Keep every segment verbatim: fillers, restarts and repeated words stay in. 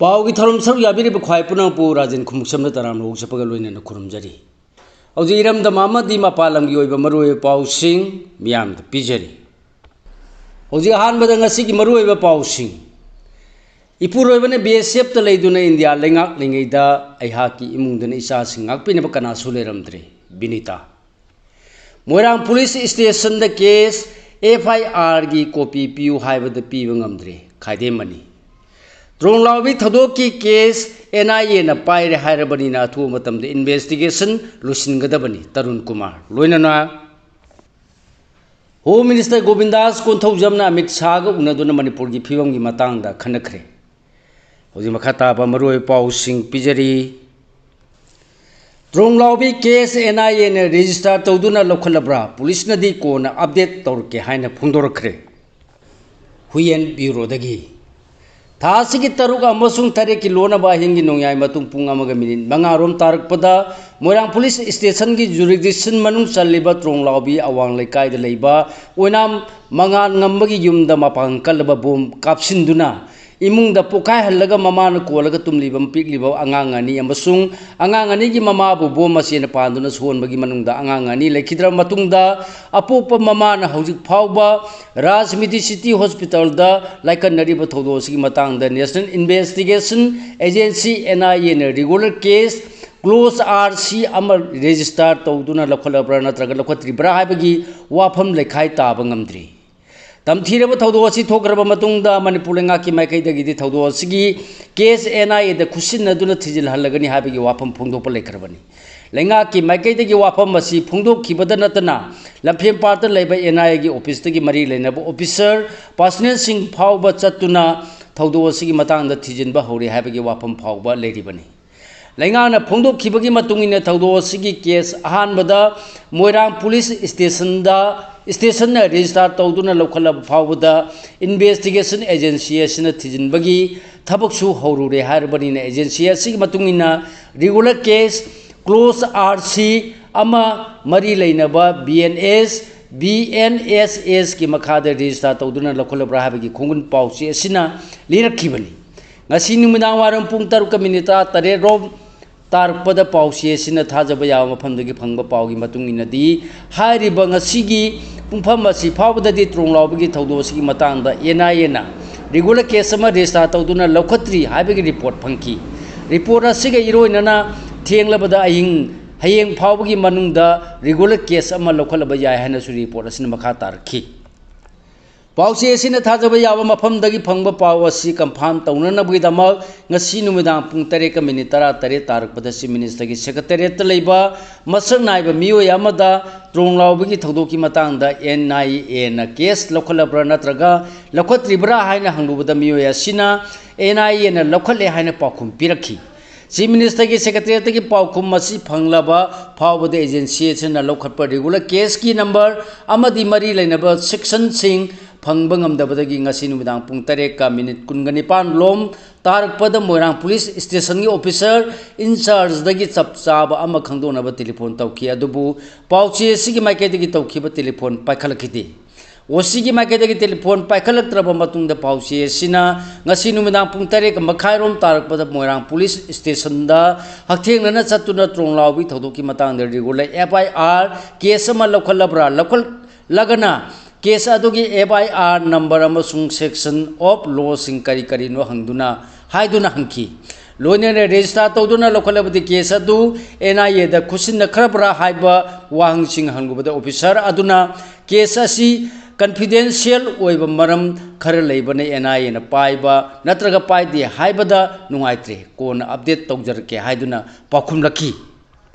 ꯄꯥꯎꯒꯤ ꯊꯧꯔꯝ ꯁꯔꯨꯛ ꯌꯥꯕꯤꯔꯤꯕ ꯈ꯭ꯋꯥꯏ ꯄꯨꯝꯅꯃꯛꯄꯨ ꯔꯥꯖꯦꯟ ꯈꯨꯃꯨꯛꯁꯝꯅ ꯇꯔꯥꯝꯅ ꯑꯣꯛꯆꯕꯒ ꯂꯣꯏꯅꯅ ꯈꯨꯔꯨꯝꯖꯔꯤ꯫ ꯍꯧꯖꯤꯛ ꯏꯔꯝꯗꯝ ꯑꯃꯗꯤ ꯃꯄꯥꯟ ꯂꯝꯒꯤ ꯑꯣꯏꯕ ꯃꯔꯨꯑꯣꯏꯕ ꯄꯥꯎꯁꯤꯡ ꯃꯤꯌꯥꯝꯗ ꯄꯤꯖꯔꯤ꯫ ꯍꯧꯖꯤꯛ ꯑꯍꯥꯟꯕꯗ ꯉꯁꯤꯒꯤ ꯃꯔꯨꯑꯣꯏꯕ ꯄꯥꯎꯁꯤꯡ꯫ ꯏꯄꯨꯔꯣꯏꯕꯅ ꯕꯤ ꯑꯦꯁ ꯑꯦꯐꯇ ꯂꯩꯗꯨꯅ ꯏꯟꯗꯤꯌꯥ ꯂꯩꯉꯥꯛꯂꯤꯉꯩꯗ ꯑꯩꯍꯥꯛꯀꯤ ꯏꯃꯨꯡꯗꯅ ꯏꯆꯥꯁꯤꯡ ꯉꯥꯛꯄꯤꯅꯕ ꯀꯅꯥꯁꯨ ꯂꯩꯔꯝꯗ꯭ꯔꯦ꯫ ꯕꯤꯅꯤꯇꯥ꯫ ꯃꯣꯏꯔꯥꯡ ꯄꯨꯂꯤꯁ ꯁ꯭ꯇꯦꯁꯟꯗ ꯀꯦꯁ ꯑꯦꯐ ꯑꯥꯏ ꯑꯥꯔꯒꯤ ꯀꯣꯄꯤ ꯄꯤꯌꯨ ꯍꯥꯏꯕꯗ ꯄꯤꯕ ꯉꯝꯗ꯭ꯔꯦ꯫ ꯈꯥꯏꯗꯦꯝ ꯃꯅꯤ꯫ ꯇ꯭ꯔꯣꯡꯂꯥꯎꯕꯤ ꯊꯧꯗꯣꯛꯀꯤ ꯀꯦꯁ ꯑꯦꯟ ꯑꯥꯏ ꯑꯦꯅ ꯄꯥꯏꯔꯦ ꯍꯥꯏꯔꯕꯅꯤꯅ ꯑꯊꯨꯕ ꯃꯇꯝꯗ ꯏꯟꯚꯦꯁꯇꯤꯒꯦꯁꯟ ꯂꯣꯏꯁꯤꯟꯒꯗꯕꯅꯤ꯫ ꯇꯔꯨꯟ ꯀꯨꯃꯥꯔ꯫ ꯂꯣꯏꯅꯅ ꯍꯣꯝ ꯃꯤꯅꯤꯁꯇꯔ ꯒꯣꯕꯤꯟꯗꯥꯁ ꯀꯣꯟꯊꯧꯖꯝꯅ ꯑꯃꯤꯠ ꯁꯥꯍꯒ ꯎꯅꯗꯨꯅ ꯃꯅꯤꯄꯨꯔꯒꯤ ꯐꯤꯕꯝꯒꯤ ꯃꯇꯥꯡꯗ ꯈꯟꯅꯈ꯭ꯔꯦ꯫ ꯍꯧꯖꯤꯛ ꯃꯈꯥ ꯇꯥꯕ ꯃꯔꯨꯑꯣꯏꯕ ꯄꯥꯎꯁꯤꯡ ꯄꯤꯖꯔꯤ꯫ ꯇ꯭ꯔꯣꯡꯂꯥꯎꯕꯤ ꯀꯦꯁ ꯑꯦꯟ ꯑꯥꯏ ꯑꯦꯅ ꯔꯦꯖꯤꯁꯇꯥꯔ ꯇꯧꯗꯨꯅ ꯂꯧꯈꯠꯂꯕ꯭ꯔꯥ? ꯄꯨꯂꯤꯁꯅꯗꯤ ꯀꯣꯟꯅ ꯑꯞꯗꯦꯠ ꯇꯧꯔꯛꯀꯦ ꯍꯥꯏꯅ ꯐꯣꯡꯗꯣꯔꯛꯈ꯭ꯔꯦ꯫ ꯍꯨꯏꯌꯦꯟ ꯕ꯭ꯌꯨꯔꯣꯗꯒꯤ꯫ ꯊꯥ ꯑꯁꯤꯒꯤ ꯇꯔꯨꯛ ꯑꯃꯁꯨꯡ ꯇꯔꯦꯠꯀꯤ ꯂꯣꯟꯅꯕ ꯑꯍꯤꯡꯒꯤ ꯅꯣꯡꯌꯥꯏ ꯃꯇꯨꯡ ꯄꯨꯡ ꯑꯃꯒ ꯃꯤꯅꯤꯠ ꯃꯉꯥ ꯔꯣꯝ ꯇꯥꯔꯛꯄꯗ ꯃꯣꯏꯔꯥꯡ ꯄꯨꯂꯤꯁ ꯁ꯭ꯇꯦꯁꯟꯒꯤ ꯖꯨꯔꯤꯗꯤꯛꯁꯟ ꯃꯅꯨꯡ ꯆꯜꯂꯤꯕ ꯇ꯭ꯔꯣꯡꯂꯥꯎꯕꯤ ꯑꯋꯥꯡ ꯂꯩꯀꯥꯏꯗ ꯂꯩꯕ ꯑꯣꯏꯅꯥꯝ ꯃꯉꯥꯟ ꯉꯝꯕꯒꯤ ꯌꯨꯝꯗ ꯃꯄꯥꯡꯒꯜ ꯀꯜꯂꯕ ꯕꯣꯝ ꯀꯥꯞꯁꯤꯟꯗꯨꯅ ꯏꯃꯨꯡꯗ ꯄꯣꯈꯥꯏꯍꯜꯂꯒ ꯃꯃꯥꯅ ꯀꯣꯜꯂꯒ ꯇꯨꯝꯂꯤꯕ ꯄꯤꯛꯂꯤꯕ ꯑꯉꯥꯡ ꯑꯅꯤ ꯑꯃꯁꯨꯡ ꯑꯉꯥꯡ ꯑꯅꯤꯒꯤ ꯃꯃꯥꯕꯨ ꯕꯣꯝ ꯃꯆꯦꯅ ꯄꯥꯟꯗꯨꯅ ꯁꯣꯟꯕꯒꯤ ꯃꯅꯨꯡꯗ ꯑꯉꯥꯡ ꯑꯅꯤ ꯂꯩꯈꯤꯗ꯭ꯔꯕ ꯃꯇꯨꯡꯗ ꯑꯄꯣꯛꯄ ꯃꯃꯥꯅ ꯍꯧꯖꯤꯛ ꯐꯥꯎꯕ ꯔꯥꯖ ꯃꯤꯗꯤꯁꯤꯇꯤ ꯍꯣꯁꯄꯤꯇꯥꯜꯗ ꯂꯥꯏꯀꯠꯅꯔꯤꯕ ꯊꯧꯗꯣꯛ ꯑꯁꯤꯒꯤ ꯃꯇꯥꯡꯗ ꯅꯦꯁꯅꯦꯜ ꯏꯟꯚꯦꯁꯇꯤꯒꯦꯁꯟ ꯑꯦꯖꯦꯟꯁꯤ, ꯑꯦꯟ ꯑꯥꯏ ꯑꯦꯅ regular case close R C ꯑꯃ ꯔꯦꯖꯤꯁꯇꯥꯔ ꯇꯧꯗꯨꯅ ꯂꯧꯈꯠꯂꯕ꯭ꯔꯥ ꯅꯠꯇ꯭ꯔꯒ ꯂꯧꯈꯠꯇ꯭ꯔꯤꯕ꯭ꯔꯥ ꯍꯥꯏꯕꯒꯤ ꯋꯥꯐꯝ ꯂꯩꯈꯥꯏ ꯇꯥꯕ ꯉꯝꯗ꯭ꯔꯤ꯫ ꯇꯝꯊꯤꯔꯕ ꯊꯧꯗꯣꯛ ꯑꯁꯤ ꯊꯣꯛꯈ꯭ꯔꯕ ꯃꯇꯨꯡꯗ ꯃꯅꯤꯄꯨꯔ ꯂꯩꯉꯥꯛꯀꯤ ꯃꯥꯏꯀꯩꯗꯒꯤꯗꯤ ꯊꯧꯗꯣꯛ ꯑꯁꯤꯒꯤ ꯀꯦꯁ ꯑꯦꯟ ꯑꯥꯏ ꯑꯦꯗ ꯈꯨꯠꯁꯤꯟꯅꯗꯨꯅ ꯊꯤꯖꯤꯜꯍꯜꯂꯒꯅꯤ ꯍꯥꯏꯕꯒꯤ ꯋꯥꯐꯝ ꯐꯣꯡꯗꯣꯛꯄ ꯂꯩꯈ꯭ꯔꯕꯅꯤ꯫ ꯂꯩꯉꯥꯛꯀꯤ ꯃꯥꯏꯀꯩꯗꯒꯤ ꯋꯥꯐꯝ ꯑꯁꯤ ꯐꯣꯡꯗꯣꯛꯈꯤꯕꯗ ꯅꯠꯇꯅ ꯂꯝꯐꯦꯜꯄꯥꯠꯇ ꯂꯩꯕ ꯑꯦꯟ ꯑꯥꯏ ꯑꯦꯒꯤ ꯑꯣꯐꯤꯁꯇꯒꯤ ꯃꯔꯤ ꯂꯩꯅꯕ ꯑꯣꯐꯤꯁꯔ ꯄꯥꯔꯁꯅꯦꯜꯁꯤꯡ ꯐꯥꯎꯕ ꯆꯠꯇꯨꯅ ꯊꯧꯗꯣꯛ ꯑꯁꯤꯒꯤ ꯃꯇꯥꯡꯗ ꯊꯤꯖꯤꯟꯕ ꯍꯧꯔꯦ ꯍꯥꯏꯕꯒꯤ ꯋꯥꯐꯝ ꯐꯥꯎꯕ ꯂꯩꯔꯤꯕꯅꯤ꯫ ꯂꯩꯉꯥꯛꯅ ꯐꯣꯡꯗꯣꯛꯈꯤꯕꯒꯤ ꯃꯇꯨꯡ ꯏꯟꯅ ꯊꯧꯗꯣꯛ ꯑꯁꯤꯒꯤ ꯀꯦꯁ ꯑꯍꯥꯟꯕꯗ ꯃꯣꯏꯔꯥꯡ ꯄꯨꯂꯤꯁ ꯁ꯭ꯇꯦꯁꯟꯗ, ꯁ꯭ꯇꯦꯁꯟꯅ ꯔꯦꯖꯤꯁꯇꯥꯔ ꯇꯧꯗꯨꯅ ꯂꯧꯈꯠꯂꯕ ꯐꯥꯎꯕꯗ ꯏꯟꯚꯦꯁꯇꯤꯒꯦꯁꯟ ꯑꯦꯖꯦꯟꯁꯤ ꯑꯁꯤꯅ ꯊꯤꯖꯤꯟꯕꯒꯤ ꯊꯕꯛꯁꯨ ꯍꯧꯔꯨꯔꯦ ꯍꯥꯏꯔꯕꯅꯤꯅ ꯑꯦꯖꯦꯟꯁꯤ ꯑꯁꯤꯒꯤ ꯃꯇꯨꯡ ꯏꯟꯅ regular case close R C ꯑꯃ ꯃꯔꯤ ꯂꯩꯅꯕ B N S, B N S ꯑꯦꯁꯀꯤ ꯃꯈꯥꯗ ꯔꯦꯖꯤꯁꯇꯥꯔ ꯇꯧꯗꯨꯅ ꯂꯧꯈꯠꯂꯕ꯭ꯔꯥ ꯍꯥꯏꯕꯒꯤ ꯈꯣꯡꯒꯨꯟ ꯄꯥꯎꯆꯦ ꯑꯁꯤꯅ ꯂꯤꯔꯛꯈꯤꯕꯅꯤ꯫ ꯉꯁꯤ ꯅꯨꯃꯤꯗꯥꯡ ꯋꯥꯏꯔꯝ ꯄꯨꯡ ꯇꯔꯨꯛꯀ ꯃꯤꯅꯤꯠ ꯇꯔꯥ ꯇꯔꯦꯠ ꯔꯣꯝ ꯇꯥꯔꯛꯄꯗ ꯄꯥꯎꯆꯦ ꯑꯁꯤꯅ ꯊꯥꯖꯕ ꯌꯥꯕ ꯃꯐꯝꯗꯒꯤ ꯐꯪꯕ ꯄꯥꯎꯒꯤ ꯃꯇꯨꯡ ꯏꯟꯅꯗꯤ, ꯍꯥꯏꯔꯤꯕ ꯉꯁꯤꯒꯤ ꯄꯨꯡꯐꯝ ꯑꯁꯤ ꯐꯥꯎꯕꯗꯗꯤ ꯇ꯭ꯔꯣꯡ ꯂꯥꯎꯕꯒꯤ ꯊꯧꯗꯣꯛ ꯑꯁꯤꯒꯤ ꯃꯇꯥꯡꯗ ꯑꯦꯟ ꯑꯥꯏ ꯑꯦꯅ regular case ꯑꯃ register ꯇꯧꯗꯨꯅ ꯂꯧꯈꯠꯇ꯭ꯔꯤ ꯍꯥꯏꯕꯒꯤ report ꯐꯪꯈꯤ꯫ Report ꯑꯁꯤꯒ ꯏꯔꯣꯏꯅꯅ ꯊꯦꯡꯂꯕꯗ ꯑꯍꯤꯡ, ꯍꯌꯦꯡ ꯐꯥꯎꯕꯒꯤ ꯃꯅꯨꯡꯗ regular case ꯑꯃ ꯂꯧꯈꯠꯂꯕ ꯌꯥꯏ ꯍꯥꯏꯅꯁꯨ report ꯑꯁꯤꯅ ꯃꯈꯥ ꯇꯥꯔꯛꯈꯤ꯫ ꯄꯥꯎꯆꯦ ꯑꯁꯤꯅ ꯊꯥꯖꯕ ꯌꯥꯕ ꯃꯐꯝꯗꯒꯤ ꯐꯪꯕ ꯄꯥꯎ ꯑꯁꯤ confirm ꯇꯧꯅꯅꯕꯒꯤꯗꯃꯛ ꯉꯁꯤ ꯅꯨꯃꯤꯗꯥꯡ ꯄꯨꯡ ꯇꯔꯦꯠꯀ ꯃꯤꯅꯤꯠ ꯇꯔꯥ ꯇꯔꯦꯠ ꯇꯥꯔꯛꯄꯗ Chief Ministerꯒꯤ Secretariatꯇ ꯂꯩꯕ ꯃꯁꯛ ꯅꯥꯏꯕ ꯃꯤꯑꯣꯏ ꯑꯃꯗ ꯇ꯭ꯔꯣꯡ ꯂꯥꯎꯕꯒꯤ ꯊꯧꯗꯣꯛꯀꯤ ꯃꯇꯥꯡꯗ ꯑꯦꯟ ꯑꯥꯏ ꯑꯦꯅ case ꯂꯧꯈꯠꯂꯕ꯭ꯔꯥ ꯅꯠꯇ꯭ꯔꯒ ꯂꯧꯈꯠꯇ꯭ꯔꯤꯕ꯭ꯔꯥ ꯍꯥꯏꯅ ꯍꯪꯂꯨꯕꯗ ꯃꯤꯑꯣꯏ ꯑꯁꯤꯅ ꯑꯦꯟ ꯑꯥꯏ ꯑꯦꯅ ꯂꯧꯈꯠꯂꯦ ꯍꯥꯏꯅ ꯄꯥꯎꯈꯨꯝ ꯄꯤꯔꯛꯈꯤ꯫ Chief Ministerꯒꯤ Secretariatꯇꯒꯤ ꯄꯥꯎꯈꯨꯝ ꯑꯁꯤ ꯐꯪꯂꯕ ꯐꯥꯎꯕꯗ agency ꯑꯁꯤꯅ ꯂꯧꯈꯠꯄ regular caseꯀꯤ number ꯑꯃꯗꯤ ꯃꯔꯤ ꯂꯩꯅꯕ sectionꯁꯤꯡ ꯐꯪꯕ ꯉꯝꯗꯕꯗꯒꯤ ꯉꯁꯤ ꯅꯨꯃꯤꯗꯥꯡ ꯄꯨꯡ ꯇꯔꯦꯠꯀ ꯃꯤꯅꯤꯠ ꯀꯨꯟꯒ ꯅꯤꯄꯥꯟ ꯂꯣꯝ ꯇꯥꯔꯛꯄꯗ ꯃꯣꯏꯔꯥꯡ police stationꯒꯤ officer in chargeꯗꯒꯤ ꯆꯞ ꯆꯥꯕ ꯑꯃ ꯈꯪꯗꯣꯛꯅꯕ telephone ꯇꯧꯈꯤ꯫ ꯑꯗꯨꯕꯨ ꯄꯥꯎꯆꯦ ꯑꯁꯤꯒꯤ ꯃꯥꯏꯀꯩꯗꯒꯤ ꯇꯧꯈꯤꯕ telephone ꯄꯥꯏꯈꯠꯂꯛꯈꯤꯗꯦ꯫ ꯑꯣ ꯁꯤꯒꯤ ꯃꯥꯏꯀꯩꯗꯒꯤ telephone ꯄꯥꯏꯈꯠꯂꯛꯇ꯭ꯔꯕ ꯃꯇꯨꯡꯗ ꯄꯥꯎꯆꯦ ꯑꯁꯤꯅ ꯉꯁꯤ ꯅꯨꯃꯤꯗꯥꯡ ꯄꯨꯡ ꯇꯔꯦꯠꯀ ꯃꯈꯥꯏꯔꯣꯝ ꯇꯥꯔꯛꯄꯗ ꯃꯣꯏꯔꯥꯡ police stationꯗ ꯍꯛꯊꯦꯡꯅꯅ ꯆꯠꯇꯨꯅ ꯇ꯭ꯔꯣꯡ ꯂꯥꯎꯕꯒꯤ ꯊꯧꯗꯣꯛꯀꯤ ꯃꯇꯥꯡꯗ regular F I R case ꯑꯃ ꯂꯧꯈꯠꯂꯕ꯭ꯔꯥ, ꯂꯧꯈꯠꯂꯒꯅ case ꯑꯗꯨꯒꯤ F I R number ꯑꯃꯁꯨꯡ section of lawꯁꯤꯡ ꯀꯔꯤ ꯀꯔꯤꯅꯣ ꯍꯪꯗꯨꯅ, ꯍꯥꯏꯗꯨꯅ ꯍꯪꯈꯤ꯫ ꯂꯣꯏꯅꯅ register ꯇꯧꯗꯨꯅ ꯂꯧꯈꯠꯂꯕꯗꯤ case ꯑꯗꯨ N I Aꯗ ꯈꯨꯠꯁꯤꯟꯅꯈ꯭ꯔꯕ꯭ꯔꯥ ꯍꯥꯏꯕ ꯋꯥꯍꯪꯁꯤꯡ ꯍꯪꯂꯨꯕꯗ officer ꯑꯗꯨꯅ case ꯑꯁꯤ confidential ꯑꯣꯏꯕ ꯃꯔꯝ ꯈꯔ ꯂꯩꯕꯅ N I Aꯅ ꯄꯥꯏꯕ ꯅꯠꯇ꯭ꯔꯒ ꯄꯥꯏꯗꯦ ꯍꯥꯏꯕꯗ ꯅꯨꯡꯉꯥꯏꯇ꯭ꯔꯦ, ꯀꯣꯟꯅ update ꯇꯧꯖꯔꯛꯀꯦ ꯍꯥꯏꯗꯨꯅ ꯄꯥꯎꯈꯨꯝꯂꯛꯈꯤ꯫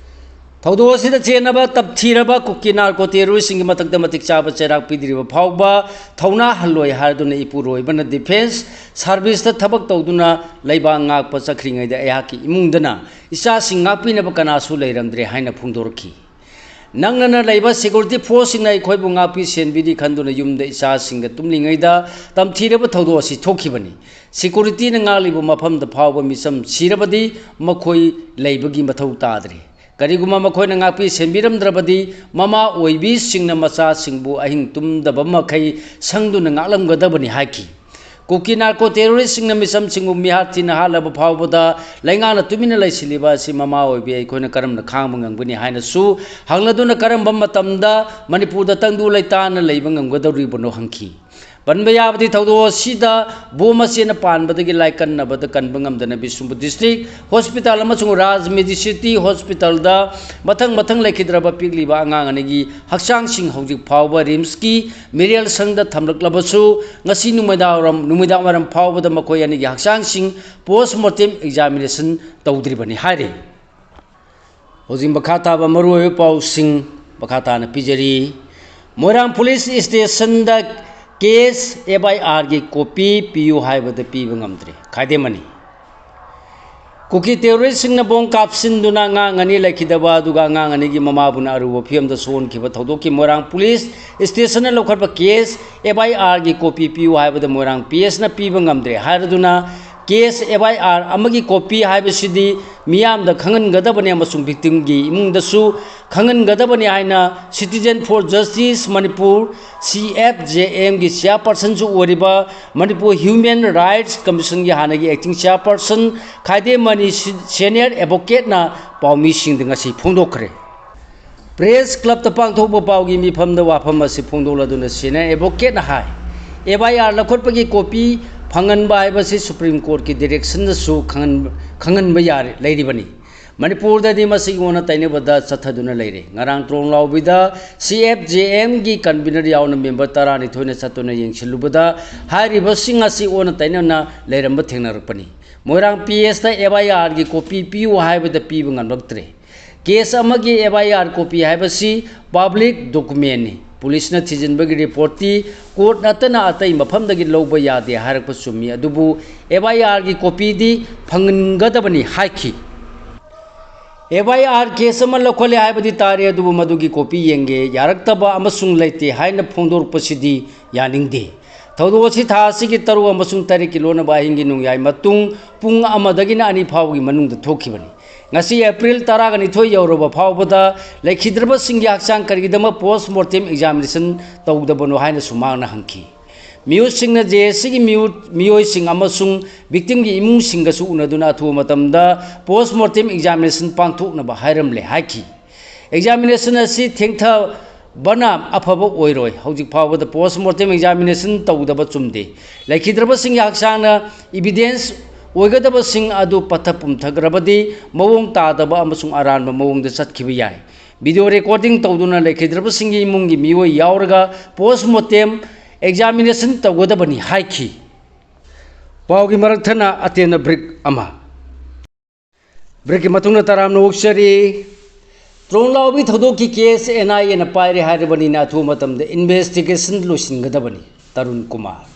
ꯊꯧꯗꯣꯛ ꯑꯁꯤꯗ ꯆꯦꯟꯅꯕ ꯇꯞꯊꯤꯔꯕ ꯀꯨꯀꯤ narco terroristꯁꯤꯡꯒꯤ ꯃꯊꯛꯇ ꯃꯇꯤꯛ ꯆꯥꯕ ꯆꯩꯔꯥꯛ ꯄꯤꯗ꯭ꯔꯤꯕ ꯐꯥꯎꯕ ꯊꯧꯅꯥ ꯍꯜꯂꯣꯏ ꯍꯥꯏꯗꯨꯅ ꯏꯄꯨꯔꯣꯏꯕꯅ defence serviceꯇ ꯊꯕꯛ ꯇꯧꯗꯨꯅ ꯂꯩꯕꯥꯛ ꯉꯥꯛꯄ ꯆꯠꯈ꯭ꯔꯤꯉꯩꯗ ꯑꯩꯍꯥꯛꯀꯤ ꯏꯃꯨꯡꯗꯅ ꯏꯆꯥꯁꯤꯡ ꯉꯥꯛꯄꯤꯅꯕ ꯀꯅꯥꯁꯨ ꯂꯩꯔꯝꯗ꯭ꯔꯦ ꯍꯥꯏꯅ ꯐꯣꯡꯗꯣꯔꯛꯈꯤ꯫ ꯅꯛꯅꯅ ꯂꯩꯕ security forceꯁꯤꯡꯅ ꯑꯩꯈꯣꯏꯕꯨ ꯉꯥꯛꯄꯤ ꯁꯦꯟꯕꯤꯔꯤ ꯈꯟꯗꯨꯅ ꯌꯨꯝꯗ ꯏꯆꯥꯁꯤꯡꯒ ꯇꯨꯝꯂꯤꯉꯩꯗ ꯇꯝꯊꯤꯔꯕ ꯊꯧꯗꯣꯛ ꯑꯁꯤ ꯊꯣꯛꯈꯤꯕꯅꯤ꯫ Securityꯅ ꯉꯥꯛꯂꯤꯕ ꯃꯐꯝꯗ ꯐꯥꯎꯕ ꯃꯤꯆꯝ ꯁꯤꯔꯕꯗꯤ ꯃꯈꯣꯏ ꯂꯩꯕꯒꯤ ꯃꯊꯧ ꯇꯥꯗ꯭ꯔꯦ꯫ ꯀꯔꯤꯒꯨꯝꯕ ꯃꯈꯣꯏꯅ ꯉꯥꯛꯄꯤ ꯁꯦꯟꯕꯤꯔꯝꯗ꯭ꯔꯕꯗꯤ ꯃꯃꯥ ꯑꯣꯏꯕꯤꯁꯤꯡꯅ ꯃꯆꯥꯁꯤꯡꯕꯨ ꯑꯍꯤꯡ ꯇꯨꯝꯗꯕ ꯃꯈꯩ ꯁꯪꯗꯨꯅ ꯉꯥꯛꯂꯝꯒꯗꯕꯅꯤ ꯍꯥꯏꯈꯤ꯫ ꯀꯨꯀꯤ ꯅꯥꯔꯀꯣ ꯇꯦꯔꯣꯔꯤꯁꯁꯤꯡꯅ ꯃꯤꯆꯝꯁꯤꯡꯕꯨ ꯃꯤꯍꯥꯠ ꯊꯤꯅ ꯍꯥꯠꯂꯕ ꯐꯥꯎꯕꯗ ꯂꯩꯉꯥꯛꯅ ꯇꯨꯃꯤꯟꯅ ꯂꯩꯁꯤꯜꯂꯤꯕ ꯑꯁꯤ ꯃꯃꯥ ꯑꯣꯏꯕꯤ ꯑꯩꯈꯣꯏꯅ ꯀꯔꯝꯅ ꯈꯥꯡꯕ ꯉꯝꯒꯅꯤ ꯍꯥꯏꯅꯁꯨ ꯍꯪꯂꯗꯨꯅ, ꯀꯔꯝꯕ ꯃꯇꯝꯗ ꯃꯅꯤꯄꯨꯔꯗ ꯇꯪꯗꯨ ꯂꯩꯇꯥꯅ ꯂꯩꯕ ꯉꯝꯒꯗꯧꯔꯤꯕꯅꯣ ꯍꯪꯈꯤ꯫ ꯄꯟꯕ ꯌꯥꯕꯗꯤ, ꯊꯧꯗꯣꯛ ꯑꯁꯤꯗ ꯕꯣꯝ ꯑꯁꯤꯅ ꯄꯥꯟꯕꯗꯒꯤ ꯂꯥꯏꯀꯟꯅꯕꯗ ꯀꯟꯕ ꯉꯝꯗꯅ ꯕꯤꯁꯅꯨꯄꯨꯔ ꯗꯤꯁꯇ꯭ꯔꯤꯛ ꯍꯣꯁꯄꯤꯇꯥꯜ ꯑꯃꯁꯨꯡ ꯔꯥꯖ ꯃꯦꯗꯤꯁꯤꯇꯤ ꯍꯣꯁꯄꯤꯇꯥꯜꯗ ꯃꯊꯪ ꯃꯊꯪ ꯂꯩꯈꯤꯗ꯭ꯔꯕ ꯄꯤꯛꯂꯤꯕ ꯑꯉꯥꯡ ꯑꯅꯤꯒꯤ ꯍꯛꯆꯥꯡꯁꯤꯡ ꯍꯧꯖꯤꯛ ꯐꯥꯎꯕ ꯔꯤꯝꯁꯀꯤ ꯃꯤꯔꯦꯜ ꯁꯪꯗ ꯊꯝꯂꯛꯂꯕꯁꯨ, ꯉꯁꯤ ꯅꯨꯃꯤꯗꯥꯡꯋꯥꯏꯔꯝ, ꯅꯨꯃꯤꯗꯥꯡꯋꯥꯏꯔꯝ ꯐꯥꯎꯕꯗ ꯃꯈꯣꯏ ꯑꯅꯤꯒꯤ ꯍꯛꯆꯥꯡꯁꯤꯡ post mortem examination ꯇꯧꯗ꯭ꯔꯤꯕꯅꯤ ꯍꯥꯏꯔꯤ꯫ ꯍꯧꯖꯤꯛ ꯃꯈꯥ ꯇꯥꯕ ꯃꯔꯨꯑꯣꯏꯕ ꯄꯥꯎꯁꯤꯡ ꯃꯈꯥ ꯇꯥꯅ ꯄꯤꯖꯔꯤ꯫ ꯃꯣꯏꯔꯥꯡ ꯄꯨꯂꯤꯁ ꯁ꯭ꯇꯦꯁꯟꯗ ꯀꯦꯁ ꯑꯦꯐ ꯑꯥꯏ ꯑꯥꯔꯒꯤ ꯀꯣꯄꯤ ꯄꯤꯌꯨ ꯍꯥꯏꯕꯗ ꯄꯤꯕ ꯉꯝꯗ꯭ꯔꯦ, ꯈꯥꯏꯗꯦꯝ ꯃꯅꯤ꯫ ꯀꯨꯀꯤ ꯇꯦꯔꯣꯔꯤꯁꯁꯤꯡꯅ ꯕꯣꯝ ꯀꯥꯞꯁꯤꯟꯗꯨꯅ ꯑꯉꯥꯡ ꯑꯅꯤ ꯂꯩꯈꯤꯗꯕ, ꯑꯗꯨꯒ ꯑꯉꯥꯡ ꯑꯅꯤꯒꯤ ꯃꯃꯥꯕꯨꯅ ꯑꯔꯨꯕ ꯐꯤꯕꯝꯗ ꯁꯣꯛꯍꯟꯈꯤꯕ ꯊꯧꯗꯣꯛꯀꯤ ꯃꯣꯏꯔꯥꯡ ꯄꯨꯂꯤꯁ ꯁ꯭ꯇꯦꯁꯟꯅ ꯂꯧꯈꯠꯄ ꯀꯦꯁ ꯑꯦꯐ ꯑꯥꯏ ꯑꯥꯔꯒꯤ ꯀꯣꯄꯤ ꯄꯤꯌꯨ ꯍꯥꯏꯕꯗ ꯃꯣꯏꯔꯥꯡ ꯄꯤ ꯑꯦꯁꯅ ꯄꯤꯕ ꯉꯝꯗ꯭ꯔꯦ ꯍꯥꯏꯔꯗꯨꯅ, ꯀꯦꯁ ꯑꯦꯐ ꯑꯥꯏ ꯑꯥꯔ ꯑꯃꯒꯤ ꯀꯣꯄꯤ ꯍꯥꯏꯕꯁꯤꯗꯤ ꯃꯤꯌꯥꯝꯗ ꯈꯪꯍꯟꯒꯗꯕꯅꯤ ꯑꯃꯁꯨꯡ ꯚꯤꯛꯇꯤꯝꯒꯤ ꯏꯃꯨꯡꯗꯁꯨ ꯈꯪꯍꯟꯒꯗꯕꯅꯤ ꯍꯥꯏꯅ Citizen for Justice Manipur, C F J ꯑꯦꯝꯒꯤ ꯆꯤꯌꯥꯔꯄꯔꯁꯟꯁꯨ ꯑꯣꯏꯔꯤꯕ ꯃꯅꯤꯄꯨꯔ ꯍ꯭ꯌꯨꯃꯦꯟ ꯔꯥꯏꯠꯁ ꯀꯃꯤꯁꯟꯒꯤ ꯍꯥꯟꯅꯒꯤ ꯑꯦꯛꯇꯤꯡ ꯆꯤꯌꯥꯔꯄꯔꯁꯟ ꯈꯥꯏꯗꯦꯝ ꯃꯅꯤ ꯁꯤ-, ꯁꯦꯅꯤꯌꯔ ꯑꯦꯗꯚꯣꯀꯦꯠꯅ ꯄꯥꯎꯃꯤꯁꯤꯡꯗ ꯉꯁꯤ ꯐꯣꯡꯗꯣꯛꯈ꯭ꯔꯦ꯫ ꯄ꯭ꯔꯦꯁ ꯀ꯭ꯂꯕꯇ ꯄꯥꯡꯊꯣꯛꯄ ꯄꯥꯎꯒꯤ ꯃꯤꯐꯝꯗ ꯋꯥꯐꯝ ꯑꯁꯤ ꯐꯣꯡꯗꯣꯛꯂꯗꯨꯅ ꯁꯦꯅꯤꯌꯔ ꯑꯦꯗꯚꯣꯀꯦꯠꯅ ꯍꯥꯏ, ꯑꯦꯐ ꯑꯥꯏ ꯑꯥꯔ ꯂꯧꯈꯠꯄꯒꯤ ꯀꯣꯄꯤ ꯐꯪꯍꯟꯕ ꯍꯥꯏꯕꯁꯤ ꯁꯨꯄ꯭ꯔꯤꯝ ꯀꯣꯔꯠꯀꯤ ꯗꯤꯔꯦꯛꯁꯟꯗꯁꯨ ꯈꯪꯍꯟ-, ꯈꯪꯍꯟꯕ ꯌꯥꯔꯦ, ꯂꯩꯔꯤꯕꯅꯤ꯫ ꯃꯅꯤꯄꯨꯔꯗꯗꯤ ꯃꯁꯤꯒꯤ ꯑꯣꯟꯅ ꯇꯩꯅꯕꯗ ꯆꯠꯊꯗꯨꯅ ꯂꯩꯔꯦ꯫ ꯉꯔꯥꯡ ꯇ꯭ꯔꯣꯡꯂꯥꯎꯕꯤꯗ ꯁꯤ ꯑꯦꯐ ꯖꯦ ꯑꯦꯝꯒꯤ ꯀꯟꯚꯤꯅꯔ ꯌꯥꯎꯅ ꯃꯦꯝꯕꯔ ꯇꯔꯥꯅꯤꯊꯣꯏꯅ ꯆꯠꯇꯨꯅ ꯌꯦꯡꯁꯤꯜꯂꯨꯕꯗ ꯍꯥꯏꯔꯤꯕꯁꯤꯡ ꯑꯁꯤ ꯑꯣꯟꯅ ꯇꯩꯅꯅ ꯂꯩꯔꯝꯕ ꯊꯦꯡꯅꯔꯛꯄꯅꯤ꯫ ꯃꯣꯏꯔꯥꯡ ꯄꯤ ꯑꯦꯁꯇ ꯑꯦꯐ ꯑꯥꯏ ꯑꯥꯔꯒꯤ ꯀꯣꯄꯤ ꯄꯤꯌꯨ ꯍꯥꯏꯕꯗ ꯄꯤꯕ ꯉꯝꯂꯛꯇ꯭ꯔꯦ꯫ ꯀꯦꯁ ꯑꯃꯒꯤ ꯑꯦꯐ ꯑꯥꯏ ꯑꯥꯔ ꯀꯣꯄꯤ ꯍꯥꯏꯕꯁꯤ ꯄꯕ꯭ꯂꯤꯛ ꯗꯣꯀꯨꯃꯦꯟꯅꯤ꯫ ꯄꯨꯂꯤꯁꯅ ꯊꯤꯖꯤꯟꯕꯒꯤ ꯔꯤꯄꯣꯔꯠꯇꯤ ꯀꯣꯔꯠ ꯅꯠꯇꯅ ꯑꯇꯩ ꯃꯐꯝꯗꯒꯤ ꯂꯧꯕ ꯌꯥꯗꯦ ꯍꯥꯏꯔꯛꯄ ꯆꯨꯝꯃꯤ, ꯑꯗꯨꯕꯨ ꯑꯦꯐ ꯑꯥꯏ ꯑꯥꯔꯒꯤ ꯀꯣꯄꯤꯗꯤ ꯐꯪꯍꯟꯒꯗꯕꯅꯤ ꯍꯥꯏꯈꯤ꯫ ꯑꯦꯐ ꯑꯥꯏ ꯑꯥꯔ ꯀꯦꯁ ꯑꯃ ꯂꯧꯈꯠꯂꯦ ꯍꯥꯏꯕꯗꯤ ꯇꯥꯔꯦ, ꯑꯗꯨꯕꯨ ꯃꯗꯨꯒꯤ ꯀꯣꯄꯤ ꯌꯦꯡꯒꯦ ꯌꯥꯔꯛꯇꯕ ꯑꯃꯁꯨꯡ ꯂꯩꯇꯦ ꯍꯥꯏꯅ ꯐꯣꯡꯗꯣꯔꯛꯄꯁꯤꯗꯤ ꯌꯥꯅꯤꯡꯗꯦ꯫ ꯊꯧꯗꯣꯛ ꯑꯁꯤ ꯊꯥ ꯑꯁꯤꯒꯤ ꯇꯔꯨꯛ ꯑꯃꯁꯨꯡ ꯇꯔꯦꯠꯀꯤ ꯂꯣꯟꯅꯕ ꯑꯍꯤꯡꯒꯤ ꯅꯣꯡꯌꯥꯏ ꯃꯇꯨꯡ ꯄꯨꯡ ꯑꯃꯗꯒꯤꯅ ꯑꯅꯤ ꯐꯥꯎꯕꯒꯤ ꯃꯅꯨꯡꯗ ꯊꯣꯛꯈꯤꯕꯅꯤ꯫ ꯉꯁꯤ ꯑꯦꯄ꯭ꯔꯤꯜ ꯇꯔꯥꯒ ꯅꯤꯊꯣꯏ ꯌꯧꯔꯕ ꯐꯥꯎꯕꯗ ꯂꯩꯈꯤꯗ꯭ꯔꯕꯁꯤꯡꯒꯤ ꯍꯛꯆꯥꯡ ꯀꯔꯤꯒꯤꯗꯃꯛ post mortem examination ꯇꯧꯗꯕꯅꯣ ꯍꯥꯏꯅꯁꯨ ꯃꯍꯥꯛꯅ ꯍꯪꯈꯤ꯫ ꯃꯤꯑꯣꯏꯁꯤꯡꯅ ꯖꯦ ꯑꯦꯁ ꯁꯤꯒꯤ ꯃꯤꯑꯣꯏ-, ꯃꯤꯑꯣꯏꯁꯤꯡ ꯑꯃꯁꯨꯡ victimꯒꯤ ꯏꯃꯨꯡꯁꯤꯡꯒꯁꯨ ꯎꯅꯗꯨꯅ ꯑꯊꯨꯕ ꯃꯇꯝꯗ post mortem examination ꯄꯥꯡꯊꯣꯛꯅꯕ ꯍꯥꯏꯔꯝꯂꯦ ꯍꯥꯏꯈꯤ꯫ Examination ꯑꯁꯤ ꯊꯦꯡꯊꯕꯅ ꯑꯐꯕ ꯑꯣꯏꯔꯣꯏ꯫ ꯍꯧꯖꯤꯛ ꯐꯥꯎꯕꯗ post mortem examination ꯇꯧꯗꯕ ꯆꯨꯝꯗꯦ꯫ ꯂꯩꯈꯤꯗ꯭ꯔꯕꯁꯤꯡꯒꯤ ꯍꯛꯆꯥꯡꯅ evidence ꯑꯣꯏꯒꯗꯕꯁꯤꯡ ꯑꯗꯨ ꯄꯠꯊ ꯄꯨꯝꯊꯈ꯭ꯔꯕꯗꯤ ꯃꯑꯣꯡ ꯇꯥꯗꯕ ꯑꯃꯁꯨꯡ ꯑꯔꯥꯟꯕ ꯃꯑꯣꯡꯗ ꯆꯠꯈꯤꯕ ꯌꯥꯏ꯫ Video recording ꯇꯧꯗꯨꯅ ꯂꯩꯈꯤꯗ꯭ꯔꯕꯁꯤꯡꯒꯤ ꯏꯃꯨꯡꯒꯤ ꯃꯤꯑꯣꯏ ꯌꯥꯎꯔꯒ post mortem examination ꯇꯧꯒꯗꯕꯅꯤ ꯍꯥꯏꯈꯤ꯫ ꯄꯥꯎꯒꯤ ꯃꯔꯛ ꯊꯠꯅ ꯑꯇꯦꯟꯕ break ꯑꯃ꯫ Breakꯀꯤ ꯃꯇꯨꯡꯗ ꯇꯔꯥꯝꯅ ꯑꯣꯛꯆꯔꯤ꯫ ꯇ꯭ꯔꯣꯡꯂꯥꯎꯕꯤ ꯊꯧꯗꯣꯛꯀꯤ case N I Aꯅ ꯄꯥꯏꯔꯦ ꯍꯥꯏꯔꯕꯅꯤꯅ ꯑꯊꯨꯕ ꯃꯇꯝꯗ investigation ꯂꯣꯏꯁꯤꯟꯒꯗꯕꯅꯤ꯫ ꯇꯔꯨꯟ ꯀꯨꯃꯥꯔ꯫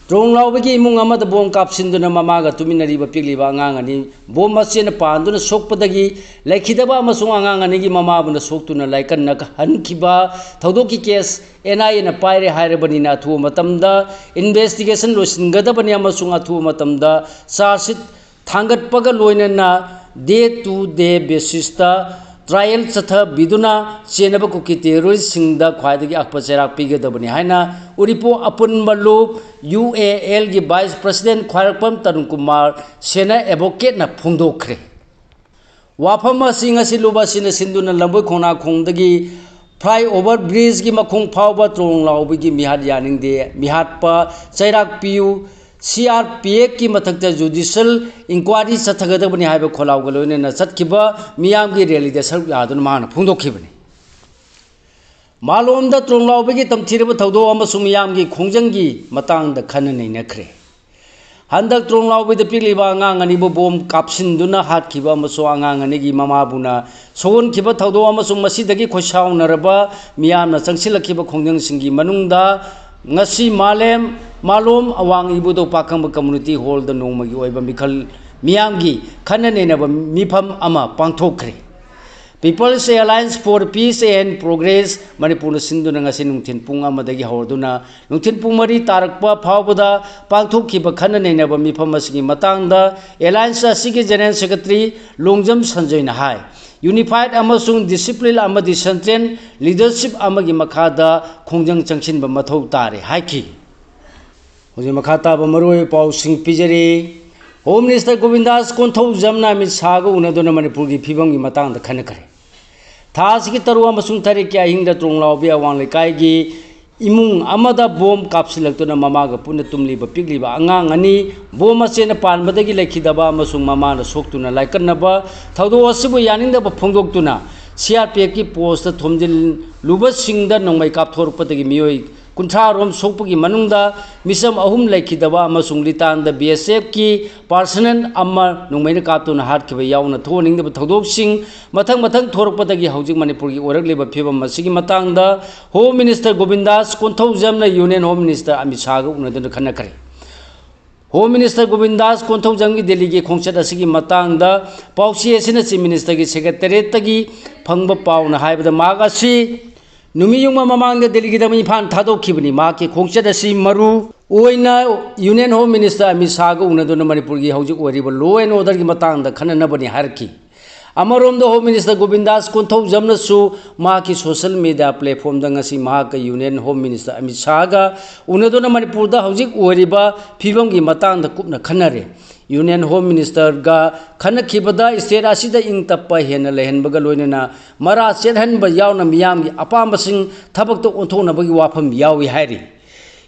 ꯇ꯭ꯔꯣꯡꯂꯥꯎꯕꯤꯒꯤ ꯏꯃꯨꯡ ꯑꯃꯗ bomb ꯀꯥꯞꯁꯤꯟꯗꯨꯅ ꯃꯃꯥꯒ ꯇꯨꯃꯤꯟꯅꯔꯤꯕ ꯄꯤꯛꯂꯤꯕ ꯑꯉꯥꯡ ꯑꯅꯤ bomb ꯃꯆꯦꯅ ꯄꯥꯟꯗꯨꯅ ꯁꯣꯛꯄꯗꯒꯤ ꯂꯩꯈꯤꯗꯕ ꯑꯃꯁꯨꯡ ꯑꯉꯥꯡ ꯑꯅꯤꯒꯤ ꯃꯃꯥꯕꯨꯅ ꯁꯣꯛꯇꯨꯅ ꯂꯥꯏꯀꯟꯅ ꯍꯟꯈꯤꯕ ꯊꯧꯗꯣꯛꯀꯤ case N I Aꯅ ꯄꯥꯏꯔꯦ ꯍꯥꯏꯔꯕꯅꯤꯅ ꯑꯊꯨꯕ ꯃꯇꯝꯗ investigation ꯂꯣꯏꯁꯤꯟꯒꯗꯕꯅꯤ ꯑꯃꯁꯨꯡ ꯑꯊꯨꯕ ꯃꯇꯝꯗ charge sheet ꯊꯥꯡꯒꯠꯄꯒ ꯂꯣꯏꯅꯅ day to day basisꯇ trial ꯆꯠꯊꯕꯤꯗꯨꯅ ꯆꯦꯟꯅꯕ ꯀꯨꯀꯤ terroristꯁꯤꯡꯗ ꯈ꯭ꯋꯥꯏꯗꯒꯤ ꯑꯀꯟꯕ ꯆꯩꯔꯥꯛ ꯄꯤꯒꯗꯕꯅꯤ ꯍꯥꯏꯅ ꯎꯔꯤꯄꯣꯛ ꯑꯄꯨꯟꯕ ꯂꯨꯞ U A Lꯒꯤ vice president ꯈ꯭ꯋꯥꯏꯔꯥꯛꯄꯝ ꯇꯔꯨꯟ ꯀꯨꯃꯥꯔ ꯁꯦꯅ advocateꯅ ꯐꯣꯡꯗꯣꯛꯈ꯭ꯔꯦ꯫ ꯋꯥꯐꯝ ꯑꯁꯤ ꯉꯁꯤ ꯂꯨꯞ ꯑꯁꯤꯅ ꯁꯤꯟꯗꯨꯅ ꯂꯝꯕꯣꯏ ꯈꯣꯡꯅꯥꯡꯈꯣꯡꯗꯒꯤ flyover bridgeꯀꯤ ꯃꯈꯣꯡ ꯐꯥꯎꯕ ꯇ꯭ꯔꯣꯡꯂꯥꯎꯕꯤꯒꯤ ꯃꯤꯍꯥꯠ ꯌꯥꯅꯤꯡꯗꯦ, ꯃꯤꯍꯥꯠꯄ ꯆꯩꯔꯥꯛ ꯄꯤꯌꯨ, C R P Fꯀꯤ ꯃꯊꯛꯇ judicial inquiry ꯆꯠꯊꯒꯗꯕꯅꯤ ꯍꯥꯏꯕ ꯈꯣꯜꯂꯥꯎꯒ ꯂꯣꯏꯅꯅ ꯆꯠꯈꯤꯕ ꯃꯤꯌꯥꯝꯒꯤ rallyꯗ ꯁꯔꯨꯛ ꯌꯥꯗꯨꯅ ꯃꯍꯥꯛꯅ ꯐꯣꯡꯗꯣꯛꯈꯤꯕꯅꯤ꯫ ꯃꯥꯂꯣꯝꯗ ꯇ꯭ꯔꯣꯡꯂꯥꯎꯕꯤꯒꯤ ꯇꯝꯊꯤꯔꯕ ꯊꯧꯗꯣꯛ ꯑꯃꯁꯨꯡ ꯃꯤꯌꯥꯝꯒꯤ ꯈꯣꯡꯖꯪꯒꯤ ꯃꯇꯥꯡꯗ ꯈꯟꯅ ꯅꯩꯅꯈ꯭ꯔꯦ꯫ ꯍꯟꯗꯛ ꯇ꯭ꯔꯣꯡꯂꯥꯎꯕꯤꯗ ꯄꯤꯛꯂꯤꯕ ꯑꯉꯥꯡ ꯑꯅꯤꯕꯨ bomb ꯀꯥꯞꯁꯤꯟꯗꯨꯅ ꯍꯥꯠꯈꯤꯕ ꯑꯃꯁꯨꯡ ꯑꯉꯥꯡ ꯑꯅꯤꯒꯤ ꯃꯃꯥꯕꯨꯅ ꯁꯣꯛꯍꯟꯈꯤꯕ ꯊꯧꯗꯣꯛ ꯑꯃꯁꯨꯡ ꯃꯁꯤꯗꯒꯤ ꯈꯣꯏꯁꯥꯎꯅꯔꯕ ꯃꯤꯌꯥꯝꯅ ꯆꯪꯁꯤꯜꯂꯛꯈꯤꯕ ꯈꯣꯡꯖꯪꯁꯤꯡꯒꯤ ꯃꯅꯨꯡꯗ ꯉꯁꯤ ꯃꯥꯂꯦꯝ, ꯃꯥꯂꯣꯝ ꯑꯋꯥꯡ ꯏꯕꯨꯙꯧ ꯄꯥꯈꯪꯕ community hallꯗ ꯅꯣꯡꯃꯒꯤ ꯑꯣꯏꯕ ꯃꯤꯈꯜ ꯃꯤꯌꯥꯝꯒꯤ ꯈꯟꯅ ꯅꯩꯅꯕ ꯃꯤꯐꯝ ꯑꯃ ꯄꯥꯡꯊꯣꯛꯈ꯭ꯔꯦ꯫ People's Alliance for Peace and Progress ꯃꯅꯤꯄꯨꯔꯅ ꯁꯤꯟꯗꯨꯅ ꯉꯁꯤ ꯅꯨꯡꯊꯤꯜ ꯄꯨꯡ ꯑꯃꯗꯒꯤ ꯍꯧꯔꯗꯨꯅ ꯅꯨꯡꯊꯤꯜ ꯄꯨꯡ ꯃꯔꯤ ꯇꯥꯔꯛꯄ ꯐꯥꯎꯕꯗ ꯄꯥꯡꯊꯣꯛꯈꯤꯕ ꯈꯟꯅ ꯅꯩꯅꯕ ꯃꯤꯐꯝ ꯑꯁꯤꯒꯤ ꯃꯇꯥꯡꯗ alliance ꯑꯁꯤꯒꯤ general secretary ꯂꯣꯡꯖꯝ ꯁꯟꯖꯣꯏꯅ ꯍꯥꯏ, unified ꯑꯃꯁꯨꯡ discipline ꯑꯃꯗꯤ central leadership ꯑꯃꯒꯤ ꯃꯈꯥꯗ ꯈꯣꯡꯖꯪ ꯆꯪꯁꯤꯟꯕ ꯃꯊꯧ ꯇꯥꯔꯦ ꯍꯥꯏꯈꯤ꯫ ꯍꯧꯖꯤꯛ ꯃꯈꯥ ꯇꯥꯕ ꯃꯔꯨꯑꯣꯏꯕ ꯄꯥꯎꯁꯤꯡ ꯄꯤꯖꯔꯤ꯫ ꯍꯣꯝ ꯃꯤꯅꯤꯁꯇꯔ ꯒꯣꯕꯤꯟꯗꯥꯁ ꯀꯣꯟꯊꯧꯖꯝꯅ ꯑꯃꯤꯠ ꯁꯥꯍꯒ ꯎꯅꯗꯨꯅ ꯃꯅꯤꯄꯨꯔꯒꯤ ꯐꯤꯕꯝꯒꯤ ꯃꯇꯥꯡꯗ ꯈꯟꯅꯈ꯭ꯔꯦ꯫ ꯊꯥ ꯑꯁꯤꯒꯤ ꯇꯔꯨꯛ ꯑꯃꯁꯨꯡ ꯇꯔꯦꯠꯀꯤ ꯑꯍꯤꯡꯗ ꯇ꯭ꯔꯣꯡꯂꯥꯎꯕꯤ ꯑꯋꯥꯡ ꯂꯩꯀꯥꯏꯒꯤ ꯏꯃꯨꯡ ꯑꯃꯗ ꯕꯣꯝ ꯀꯥꯞꯁꯤꯜꯂꯛꯇꯨꯅ ꯃꯃꯥꯒ ꯄꯨꯟꯅ ꯇꯨꯝꯂꯤꯕ ꯄꯤꯛꯂꯤꯕ ꯑꯉꯥꯡ ꯑꯅꯤ ꯕꯣꯝ ꯃꯆꯦꯅ ꯄꯥꯟꯕꯗꯒꯤ ꯂꯩꯈꯤꯗꯕ ꯑꯃꯁꯨꯡ ꯃꯃꯥꯅ ꯁꯣꯛꯇꯨꯅ ꯂꯥꯏꯀꯠꯅꯕ ꯊꯧꯗꯣꯛ ꯑꯁꯤꯕꯨ ꯌꯥꯅꯤꯡꯗꯕ ꯐꯣꯡꯗꯣꯛꯇꯨꯅ ꯁꯤ ꯑꯥꯔ ꯄꯤ ꯑꯦꯐꯀꯤ ꯄꯣꯁꯇ ꯊꯣꯝꯖꯤꯜꯂꯨꯕꯁꯤꯡꯗ ꯅꯣꯡꯃꯩ ꯀꯥꯞꯊꯣꯔꯛꯄꯗꯒꯤ ꯃꯤꯑꯣꯏ ꯀꯨꯟꯊ꯭ꯔꯥ ꯔꯣꯝ ꯁꯣꯛꯄꯒꯤ ꯃꯅꯨꯡꯗ ꯃꯤꯆꯝ ꯑꯍꯨꯝ ꯂꯩꯈꯤꯗꯕ ꯑꯃꯁꯨꯡ ꯂꯤꯇꯥꯟꯗ ꯕꯤ ꯑꯦꯁ ꯑꯦꯐꯀꯤ ꯄꯥꯔꯁꯅꯦꯜ ꯑꯃ ꯅꯣꯡꯃꯩꯅ ꯀꯥꯞꯇꯨꯅ ꯍꯥꯠꯈꯤꯕ ꯌꯥꯎꯅ ꯊꯣꯛꯍꯟꯅꯤꯡꯗꯕ ꯊꯧꯗꯣꯛꯁꯤꯡ ꯃꯊꯪ ꯃꯊꯪ ꯊꯣꯔꯛꯄꯗꯒꯤ ꯍꯧꯖꯤꯛ ꯃꯅꯤꯄꯨꯔꯒꯤ ꯑꯣꯏꯔꯛꯂꯤꯕ ꯐꯤꯕꯝ ꯑꯁꯤꯒꯤ ꯃꯇꯥꯡꯗ ꯍꯣꯝ ꯃꯤꯅꯤꯁꯇꯔ ꯒꯣꯕꯤꯟꯗꯥꯁ ꯀꯣꯟꯊꯧꯖꯝꯅ ꯌꯨꯅꯤꯌꯟ ꯍꯣꯝ ꯃꯤꯅꯤꯁꯇꯔ ꯑꯃꯤꯠ ꯁꯥꯍꯒ ꯎꯅꯗꯨꯅ ꯈꯟꯅꯈ꯭ꯔꯦ꯫ ꯍꯣꯝ ꯃꯤꯅꯤꯁꯇꯔ ꯒꯣꯕꯤꯟꯗꯥꯁ ꯀꯣꯟꯊꯧꯖꯝꯒꯤ ꯗꯦꯜꯂꯤꯒꯤ ꯈꯣꯡꯆꯠ ꯑꯁꯤꯒꯤ ꯃꯇꯥꯡꯗ ꯄꯥꯎꯆꯦ ꯑꯁꯤꯅ ꯆꯤꯐ ꯃꯤꯅꯤꯁꯇꯔꯒꯤ ꯁꯦꯀ꯭ꯔꯦꯇꯦꯔꯤꯌꯦꯠꯇꯒꯤ ꯐꯪꯕ ꯄꯥꯎꯅ ꯍꯥꯏꯕꯗ ꯃꯍꯥꯛ ꯑꯁꯤ ꯅꯨꯃꯤꯠ ꯌꯨꯡꯕ ꯃꯃꯥꯡꯗ ꯗꯦꯜꯂꯤꯒꯤꯗꯃꯛ ꯏꯝꯐꯥꯜ ꯊꯥꯗꯣꯛꯈꯤꯕꯅꯤ꯫ ꯃꯍꯥꯛꯀꯤ ꯈꯣꯡꯆꯠ ꯑꯁꯤ ꯃꯔꯨ ꯑꯣꯏꯅ ꯌꯨꯅꯤꯌꯟ ꯍꯣꯝ ꯃꯤꯅꯤꯁꯇꯔ ꯑꯃꯤꯠ ꯁꯥꯍꯒ ꯎꯅꯗꯨꯅ ꯃꯅꯤꯄꯨꯔꯒꯤ ꯍꯧꯖꯤꯛ ꯑꯣꯏꯔꯤꯕ ꯂꯣ ꯑꯦꯟ ꯑꯣꯔꯗꯔꯒꯤ ꯃꯇꯥꯡꯗ ꯈꯟꯅꯅꯕꯅꯤ ꯍꯥꯏꯔꯛꯈꯤ꯫ ꯑꯃꯔꯣꯝꯗ ꯍꯣꯝ ꯃꯤꯅꯤꯁꯇꯔ ꯒꯣꯕꯤꯟꯗꯥꯁ ꯀꯣꯟꯊꯧꯖꯝꯅꯁꯨ ꯃꯍꯥꯛꯀꯤ ꯁꯣꯁꯦꯜ ꯃꯤꯗꯤꯌꯥ ꯄ꯭ꯂꯦꯠꯐꯣꯝꯗ ꯉꯁꯤ ꯃꯍꯥꯛꯀ ꯌꯨꯅꯤꯌꯟ ꯍꯣꯝ ꯃꯤꯅꯤꯁꯇꯔ ꯑꯃꯤꯠ ꯁꯥꯍꯒ ꯎꯅꯗꯨꯅ ꯃꯅꯤꯄꯨꯔꯗ ꯍꯧꯖꯤꯛ ꯑꯣꯏꯔꯤꯕ ꯐꯤꯕꯝꯒꯤ ꯃꯇꯥꯡꯗ ꯀꯨꯞꯅ ꯈꯟꯅꯔꯦ꯫ ꯌꯨꯅꯤꯌꯟ ꯍꯣꯝ ꯃꯤꯅꯤꯁꯇꯔꯒ ꯈꯟꯅꯈꯤꯕꯗ ꯁ꯭ꯇꯦꯠ ꯑꯁꯤꯗ ꯏꯪ ꯇꯞꯄ ꯍꯦꯟꯅ ꯂꯩꯍꯟꯕꯒ ꯂꯣꯏꯅꯅ ꯃꯔꯥ ꯆꯦꯠꯍꯟꯕ ꯌꯥꯎꯅ ꯃꯤꯌꯥꯝꯒꯤ ꯑꯄꯥꯝꯕꯁꯤꯡ ꯊꯕꯛꯇ ꯑꯣꯟꯊꯣꯛꯅꯕꯒꯤ ꯋꯥꯐꯝ ꯌꯥꯎꯏ ꯍꯥꯏꯔꯤ꯫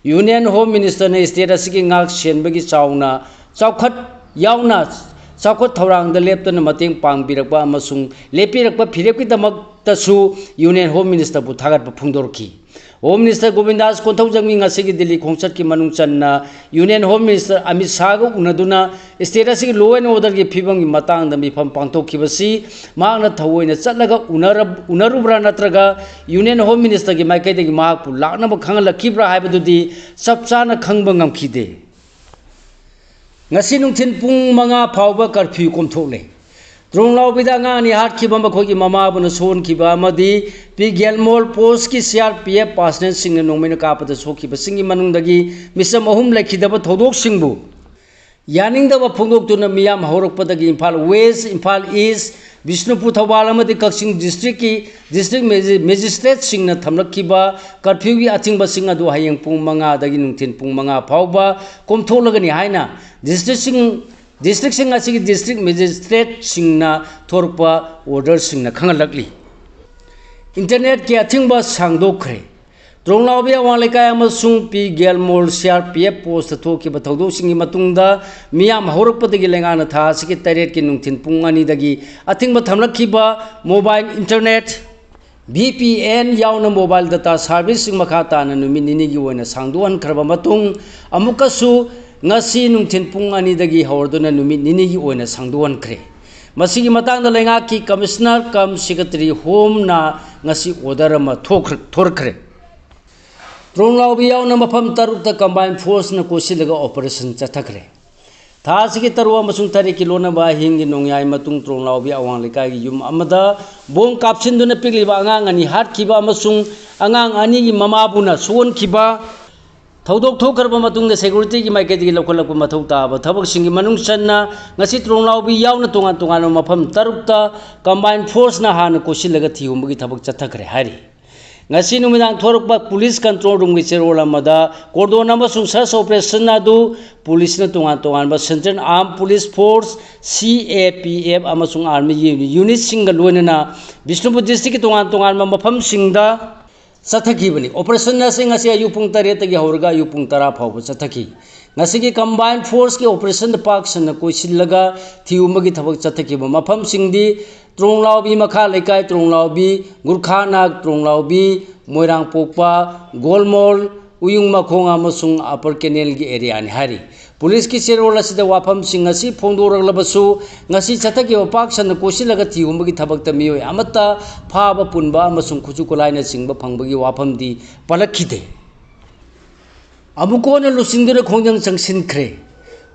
ꯌꯨꯅꯤꯌꯟ ꯍꯣꯝ ꯃꯤꯅꯤꯁꯇꯔꯅ ꯁ꯭ꯇꯦꯠ ꯑꯁꯤꯒꯤ ꯉꯥꯛ ꯁꯦꯟꯕꯒꯤ ꯆꯥꯎꯅ ꯆꯥꯎꯈꯠ ꯌꯥꯎꯅ ꯆꯥꯎꯈꯠ ꯊꯧꯔꯥꯡꯗ ꯂꯦꯞꯇꯅ ꯃꯇꯦꯡ ꯄꯥꯡꯕꯤꯔꯛꯄ ꯑꯃꯁꯨꯡ ꯂꯦꯞꯄꯤꯔꯛꯄ ꯐꯤꯔꯦꯞꯀꯤꯗꯃꯛꯇꯁꯨ ꯌꯨꯅꯤꯌꯟ ꯍꯣꯝ ꯃꯤꯅꯤꯁꯇꯔꯕꯨ ꯊꯥꯒꯠꯄ ꯐꯣꯡꯗꯣꯔꯛꯈꯤ꯫ ꯍꯣꯝ ꯃꯤꯅꯤꯁꯇꯔ ꯒꯣꯕꯤꯟꯗꯥꯁ ꯀꯣꯟꯊꯧꯖꯝꯒꯤ ꯉꯁꯤꯒꯤ ꯗꯤꯜꯂꯤ ꯈꯣꯡꯆꯠꯀꯤ ꯃꯅꯨꯡ ꯆꯟꯅ ꯌꯨꯅꯤꯌꯟ ꯍꯣꯝ ꯃꯤꯅꯤꯁꯇꯔ ꯑꯃꯤꯠ ꯁꯥꯍꯒ ꯎꯅꯗꯨꯅ ꯁ꯭ꯇꯦꯠ ꯑꯁꯤꯒꯤ ꯂꯣ ꯑꯦꯟ ꯑꯣꯔꯗꯔꯒꯤ ꯐꯤꯕꯝꯒꯤ ꯃꯇꯥꯡꯗ ꯃꯤꯐꯝ ꯄꯥꯡꯊꯣꯛꯈꯤꯕꯁꯤ ꯃꯍꯥꯛꯅ ꯊꯑꯣꯏꯅ ꯆꯠꯂꯒ ꯎꯅꯔꯕ-, ꯎꯅꯔꯨꯕ꯭ꯔꯥ ꯅꯠꯇ꯭ꯔꯒ ꯌꯨꯅꯤꯌꯟ ꯍꯣꯝ ꯃꯤꯅꯤꯁꯇꯔꯒꯤ ꯃꯥꯏꯀꯩꯗꯒꯤ ꯃꯍꯥꯛꯄꯨ ꯂꯥꯛꯅꯕ ꯈꯪꯍꯜꯂꯛꯈꯤꯕ꯭ꯔꯥ ꯍꯥꯏꯕꯗꯨꯗꯤ ꯆꯞ ꯆꯥꯅ ꯈꯪꯕ ꯉꯝꯈꯤꯗꯦ꯫ ꯉꯁꯤ ꯅꯨꯡꯊꯤꯜ ꯄꯨꯡ ꯃꯉꯥ ꯐꯥꯎꯕ ꯀꯔꯐ꯭ꯌꯨ ꯀꯣꯝꯊꯣꯛꯂꯦ꯫ ꯇ꯭ꯔꯣꯡꯂꯥꯎꯕꯤꯗ ꯑꯉꯥꯡ ꯑꯅꯤ ꯍꯥꯠꯈꯤꯕ ꯃꯈꯣꯏꯒꯤ ꯃꯃꯥꯕꯨꯅ ꯁꯣꯟꯈꯤꯕ ꯑꯃꯗꯤ ꯄꯤ ꯒꯦꯜꯃꯣꯜ ꯄꯣꯁꯀꯤ ꯁꯤ ꯑꯥꯔ ꯄꯤ ꯑꯦꯐ ꯄꯥꯔꯁꯅꯦꯜꯁꯤꯡꯅ ꯅꯣꯡꯃꯩꯅ ꯀꯥꯞꯄꯗ ꯁꯣꯛꯈꯤꯕꯁꯤꯡꯒꯤ ꯃꯅꯨꯡꯗꯒꯤ ꯃꯤꯆꯝ ꯑꯍꯨꯝ ꯂꯩꯈꯤꯗꯕ ꯊꯧꯗꯣꯛꯁꯤꯡꯕꯨ ꯌꯥꯅꯤꯡꯗꯕ ꯐꯣꯡꯗꯣꯛꯇꯨꯅ ꯃꯤꯌꯥꯝ ꯍꯧꯔꯛꯄꯗꯒꯤ ꯏꯝꯐꯥꯜ ꯋꯦꯁ, ꯏꯝꯐꯥꯜ ꯏꯁ, ꯕꯤꯁꯅꯨꯄꯨꯔ, ꯊꯧꯕꯥꯜ ꯑꯃꯗꯤ ꯀꯛꯆꯤꯡ ꯗꯤꯁꯇ꯭ꯔꯤꯛꯀꯤ ꯗꯤꯁꯇ꯭ꯔꯤꯛ ꯃꯦꯖꯤ-, ꯃꯦꯖꯤꯁꯇ꯭ꯔꯦꯠꯁꯤꯡꯅ ꯊꯝꯂꯛꯈꯤꯕ ꯀꯔꯐ꯭ꯌꯨꯒꯤ ꯑꯊꯤꯡꯕꯁꯤꯡ ꯑꯗꯨ ꯍꯌꯦꯡ ꯄꯨꯡ ꯃꯉꯥꯗꯒꯤ ꯅꯨꯡꯊꯤꯜ ꯄꯨꯡ ꯃꯉꯥ ꯐꯥꯎꯕ ꯀꯣꯝꯊꯣꯛꯂꯒꯅꯤ ꯍꯥꯏꯅ ꯗꯤꯁꯇ꯭ꯔꯤꯛꯁꯤꯡ, ꯗꯤꯁꯇ꯭ꯔꯤꯛꯁꯤꯡ ꯑꯁꯤꯒꯤ ꯗꯤꯁꯇ꯭ꯔꯤꯛ ꯃꯦꯖꯤꯁꯇ꯭ꯔꯦꯠꯁꯤꯡꯅ ꯊꯣꯔꯛꯄ ꯑꯣꯔꯗꯔꯁꯤꯡꯅ ꯈꯪꯍꯜꯂꯛꯂꯤ꯫ ꯏꯟꯇꯔꯅꯦꯠꯀꯤ ꯑꯊꯤꯡꯕ ꯁꯥꯡꯗꯣꯛꯈ꯭ꯔꯦ꯫ ꯇ꯭ꯔꯣꯡꯂꯥꯎꯕꯤ ꯑꯋꯥꯡ ꯂꯩꯀꯥꯏ ꯑꯃꯁꯨꯡ ꯄꯤ ꯒꯦꯜꯃꯣꯜ C R P F post ꯊꯣꯛꯈꯤꯕ ꯊꯧꯗꯣꯛꯁꯤꯡꯒꯤ ꯃꯇꯨꯡꯗ ꯃꯤꯌꯥꯝ ꯍꯧꯔꯛꯄꯗꯒꯤ ꯂꯩꯉꯥꯛꯅ ꯊꯥ ꯑꯁꯤꯒꯤ ꯇꯔꯦꯠꯀꯤ ꯅꯨꯡꯊꯤꯜ ꯄꯨꯡ ꯑꯅꯤꯗꯒꯤ ꯑꯊꯤꯡꯕ ꯊꯝꯂꯛꯈꯤꯕ mobile internet, V P N ꯌꯥꯎꯅ ꯃꯣꯕꯥꯏꯜ ꯗꯇꯥ ꯁꯥꯔꯚꯤꯁꯁꯤꯡ ꯃꯈꯥ ꯇꯥꯅ ꯅꯨꯃꯤꯠ ꯅꯤꯅꯤꯒꯤ ꯑꯣꯏꯅ ꯁꯥꯡꯗꯣꯛꯍꯟꯈ꯭ꯔꯕ ꯃꯇꯨꯡ, ꯑꯃꯨꯛꯀꯁꯨ ꯉꯁꯤ ꯅꯨꯡꯊꯤꯜ ꯄꯨꯡ ꯑꯅꯤꯗꯒꯤ ꯍꯧꯔꯗꯨꯅ ꯅꯨꯃꯤꯠ ꯅꯤꯅꯤꯒꯤ ꯑꯣꯏꯅ ꯁꯥꯡꯗꯣꯛꯍꯟꯈ꯭ꯔꯦ꯫ ꯃꯁꯤꯒꯤ ꯃꯇꯥꯡꯗ ꯂꯩꯉꯥꯛꯀꯤ ꯀꯃꯤꯁꯅꯔ ꯀꯝ ꯁꯦꯀ꯭ꯔꯦꯇꯔꯤ ꯍꯣꯝꯅ ꯉꯁꯤ ꯑꯣꯔꯗꯔ ꯑꯃ ꯊꯣꯛꯈ꯭ꯔ-, ꯊꯣꯔꯛꯈ꯭ꯔꯦ꯫ ꯇ꯭ꯔꯣꯡꯂꯥꯎꯕꯤ ꯌꯥꯎꯅ ꯃꯐꯝ ꯇꯔꯨꯛꯇ ꯀꯝꯕꯥꯏꯟ ꯐꯣꯔꯁꯅ ꯀꯣꯏꯁꯤꯜꯂꯒ ꯑꯣꯄꯔꯦꯁꯟ ꯆꯠꯊꯈ꯭ꯔꯦ꯫ ꯊꯥ ꯑꯁꯤꯒꯤ ꯇꯔꯨꯛ ꯑꯃꯁꯨꯡ ꯇꯔꯦꯠꯀꯤ ꯂꯣꯟꯅꯕ ꯑꯍꯤꯡꯒꯤ ꯅꯣꯡꯌꯥꯏ ꯃꯇꯨꯡ ꯇ꯭ꯔꯣꯡꯂꯥꯎꯕꯤ ꯑꯋꯥꯡ ꯂꯩꯀꯥꯏꯒꯤ ꯌꯨꯝ ꯑꯃꯗ ꯕꯣꯝ ꯀꯥꯞꯁꯤꯟꯗꯨꯅ ꯄꯤꯛꯂꯤꯕ ꯑꯉꯥꯡ ꯑꯅꯤ ꯍꯥꯠꯈꯤꯕ ꯑꯃꯁꯨꯡ ꯑꯉꯥꯡ ꯑꯅꯤꯒꯤ ꯃꯃꯥꯕꯨꯅ ꯁꯣꯛꯍꯟꯈꯤꯕ ꯊꯧꯗꯣꯛ ꯊꯣꯛꯈ꯭ꯔꯕ ꯃꯇꯨꯡꯗ ꯁꯦꯀ꯭ꯌꯨꯔꯤꯇꯤꯒꯤ ꯃꯥꯏꯀꯩꯗꯒꯤ ꯂꯧꯈꯠꯂꯛꯄ ꯃꯊꯧ ꯇꯥꯕ ꯊꯕꯛꯁꯤꯡꯒꯤ ꯃꯅꯨꯡ ꯆꯟꯅ ꯉꯁꯤ ꯇ꯭ꯔꯣꯡꯂꯥꯎꯕꯤ ꯌꯥꯎꯅ ꯇꯣꯉꯥꯟ ꯇꯣꯉꯥꯟꯕ ꯃꯐꯝ ꯇꯔꯨꯛꯇ ꯀꯝꯕꯥꯏꯟ ꯐꯣꯔꯁꯅ ꯍꯥꯟꯅ ꯀꯣꯏꯁꯤꯜꯂꯒ ꯊꯤꯍꯨꯝꯕꯒꯤ ꯊꯕꯛ ꯆꯠꯊꯈ꯭ꯔꯦ ꯍꯥꯏꯔꯤ꯫ ꯉꯁꯤ ꯅꯨꯃꯤꯗꯥꯡ ꯊꯣꯔꯛꯄ ꯄꯨꯂꯤꯁ ꯀꯟꯇ꯭ꯔꯣꯜ ꯔꯨꯝꯒꯤ ꯆꯦꯔꯣꯜ ꯑꯃꯗ ꯀꯣꯔꯗꯣꯟ ꯑꯃꯁꯨꯡ ꯁꯔꯆ ꯑꯣꯄꯔꯦꯁꯟ ꯑꯗꯨ ꯄꯨꯂꯤꯁꯅ ꯇꯣꯉꯥꯟ ꯇꯣꯉꯥꯟꯕ ꯁꯦꯟꯇ꯭ꯔꯦꯜ ꯑꯥꯔꯝ ꯄꯨꯂꯤꯁ ꯐꯣꯔꯁ, ꯁꯤ ꯑꯦ ꯄꯤ ꯑꯦꯐ, ꯑꯃꯁꯨꯡ ꯑꯥꯔꯃꯤꯒꯤ ꯌꯨꯅꯤꯠꯁꯤꯡꯒ ꯂꯣꯏꯅꯅ ꯕꯤꯁꯅꯨꯄꯨꯔ ꯗꯤꯁꯇ꯭ꯔꯤꯛꯀꯤ ꯇꯣꯉꯥꯟ ꯇꯣꯉꯥꯟꯕ ꯃꯐꯝꯁꯤꯡꯗ ꯆꯠꯊꯈꯤꯕꯅꯤ꯫ ꯑꯣꯄꯔꯦꯁꯟ ꯑꯁꯤ ꯉꯁꯤ ꯑꯌꯨꯛ ꯄꯨꯡ ꯇꯔꯦꯠꯇꯒꯤ ꯍꯧꯔꯒ ꯑꯌꯨꯛ ꯄꯨꯡ ꯇꯔꯥ ꯐꯥꯎꯕ ꯆꯠꯊꯈꯤ꯫ ꯉꯁꯤꯒꯤ ꯀꯝꯕꯥꯏꯟ ꯐꯣꯔꯁꯀꯤ ꯑꯣꯄꯔꯦꯁꯟꯗ ꯄꯥꯛ ꯁꯟꯅ ꯀꯣꯏꯁꯤꯜꯂꯒ ꯊꯤꯍꯨꯝꯕꯒꯤ ꯊꯕꯛ ꯆꯠꯊꯈꯤꯕ ꯃꯐꯝꯁꯤꯡꯗꯤ ꯇ꯭ꯔꯣꯡꯂꯥꯎꯕꯤ ꯃꯈꯥ ꯂꯩꯀꯥꯏ, ꯇ꯭ꯔꯣꯡꯂꯥꯎꯕꯤ, ꯒꯨꯔꯈꯥꯅꯥꯛ, ꯇ꯭ꯔꯣꯡꯂꯥꯎꯕꯤ, ꯃꯣꯏꯔꯥꯡꯄꯣꯛꯄ, ꯒꯣꯜꯃꯣꯜ, ꯎꯌꯨꯡ ꯃꯈꯣꯡ ꯑꯃꯁꯨꯡ ꯑꯄꯔ ꯀꯦꯅꯦꯜꯒꯤ ꯑꯦꯔꯤꯌꯥꯅꯤ ꯍꯥꯏꯔꯤ꯫ ꯄꯨꯂꯤꯁꯀꯤ ꯆꯦꯔꯣꯜ ꯑꯁꯤꯗ ꯋꯥꯐꯝꯁꯤꯡ ꯑꯁꯤ ꯐꯣꯡꯗꯣꯔꯛꯂꯕꯁꯨ, ꯉꯁꯤ ꯆꯠꯊꯈꯤꯕ ꯄꯥꯛ ꯁꯟꯅ ꯀꯣꯏꯁꯤꯜꯂꯒ ꯊꯤꯍꯨꯝꯕꯒꯤ ꯊꯕꯛꯇ ꯃꯤꯑꯣꯏ ꯑꯃꯠꯇ ꯐꯥꯕ ꯄꯨꯟꯕ ꯑꯃꯁꯨꯡ ꯈꯨꯠꯁꯨ ꯈꯨꯠꯂꯥꯏꯅꯆꯤꯡꯕ ꯐꯪꯕꯒꯤ ꯋꯥꯐꯝꯗꯤ ꯄꯜꯂꯛꯈꯤꯗꯦ꯫ ꯑꯃꯨꯛꯀꯣꯅ ꯂꯨꯆꯤꯡꯗꯨꯅ ꯈꯣꯡꯖꯪ ꯆꯪꯁꯤꯟꯈ꯭ꯔꯦ꯫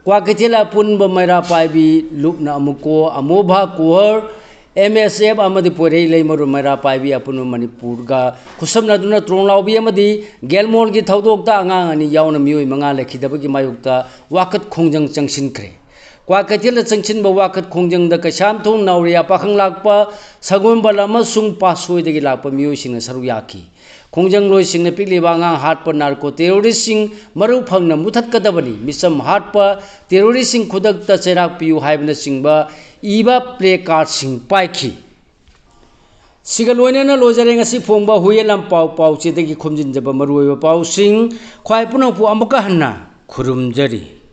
ꯀ꯭ꯋꯥꯀꯩꯊꯦꯜ ꯑꯄꯨꯟꯕ ꯃꯩꯔꯥ ꯄꯥꯏꯕꯤ ꯂꯨꯞꯅ ꯑꯃꯨꯛꯀꯣ, ꯑꯃꯣꯚꯥ ꯀꯨꯍꯔ, ꯑꯦꯝ ꯑꯦꯁ ꯑꯦꯐ ꯑꯃꯗꯤ ꯄꯣꯏꯔꯩ ꯂꯩꯃꯔꯨ ꯃꯩꯔꯥ ꯄꯥꯏꯕꯤ ꯑꯄꯨꯟꯕ ꯃꯅꯤꯄꯨꯔꯒ ꯈꯨꯠꯁꯝꯅꯗꯨꯅ ꯇ꯭ꯔꯣꯡꯂꯥꯎꯕꯤ ꯑꯃꯗꯤ ꯒꯦꯜꯃꯣꯜꯒꯤ ꯊꯧꯗꯣꯛꯇ ꯑꯉꯥꯡ ꯑꯅꯤ ꯌꯥꯎꯅ ꯃꯤꯑꯣꯏ ꯃꯉꯥ ꯂꯩꯈꯤꯗꯕꯒꯤ ꯃꯥꯌꯣꯛꯇ ꯋꯥꯀꯠ ꯈꯣꯡꯖꯪ ꯆꯪꯁꯤꯟꯈ꯭ꯔꯦ꯫ ꯀ꯭ꯋꯥꯀꯩꯊꯦꯜꯗ ꯆꯪꯁꯤꯟꯕ ꯋꯥꯀꯠ ꯈꯣꯡꯖꯪꯗ ꯀꯩꯁꯥꯝꯊꯣꯡ ꯅꯥꯎꯔꯤꯌꯥ ꯄꯥꯈꯪ ꯂꯥꯛꯄ ꯁꯒꯣꯜꯕꯟ ꯑꯃꯁꯨꯡ ꯄꯥꯠꯁꯣꯏꯗꯒꯤ ꯂꯥꯛꯄ ꯃꯤꯑꯣꯏꯁꯤꯡꯅ ꯁꯔꯨꯛ ꯌꯥꯈꯤ꯫ ꯈꯣꯡꯖꯪꯂꯣꯏꯁꯤꯡꯅ ꯄꯤꯛꯂꯤꯕ ꯑꯉꯥꯡ ꯍꯥꯠꯄ ꯅꯥꯔꯀꯣ ꯇꯦꯔꯣꯔꯤꯁ꯭ꯠꯁꯤꯡ ꯃꯔꯨ ꯐꯪꯅ ꯃꯨꯊꯠꯀꯗꯕꯅꯤ, ꯃꯤꯆꯝ ꯍꯥꯠꯄ ꯇꯦꯔꯣꯔꯤꯁ꯭ꯠꯁꯤꯡ ꯈꯨꯗꯛꯇ ꯆꯩꯔꯥꯛ ꯄꯤꯌꯨ ꯍꯥꯏꯕꯅꯆꯤꯡꯕ ꯏꯕ ꯄ꯭ꯂꯦ ꯀꯥꯔꯗꯁꯤꯡ ꯄꯥꯏꯈꯤ꯫ ꯁꯤꯒ ꯂꯣꯏꯅꯅ ꯂꯣꯏꯖꯔꯦ ꯉꯁꯤ ꯐꯣꯡꯕ ꯍꯨꯏꯌꯦꯟ ꯂꯥꯟꯄꯥꯎ ꯄꯥꯎꯆꯦꯗꯒꯤ ꯈꯣꯝꯖꯤꯟꯖꯕ ꯃꯔꯨꯑꯣꯏꯕ ꯄꯥꯎꯁꯤꯡ꯫ ꯈ꯭ꯋꯥꯏ ꯄꯨꯝꯅꯃꯛꯄꯨ ꯑꯃꯨꯛꯀ ꯍꯟꯅ ꯈꯨꯔꯨꯝꯖꯔꯤ꯫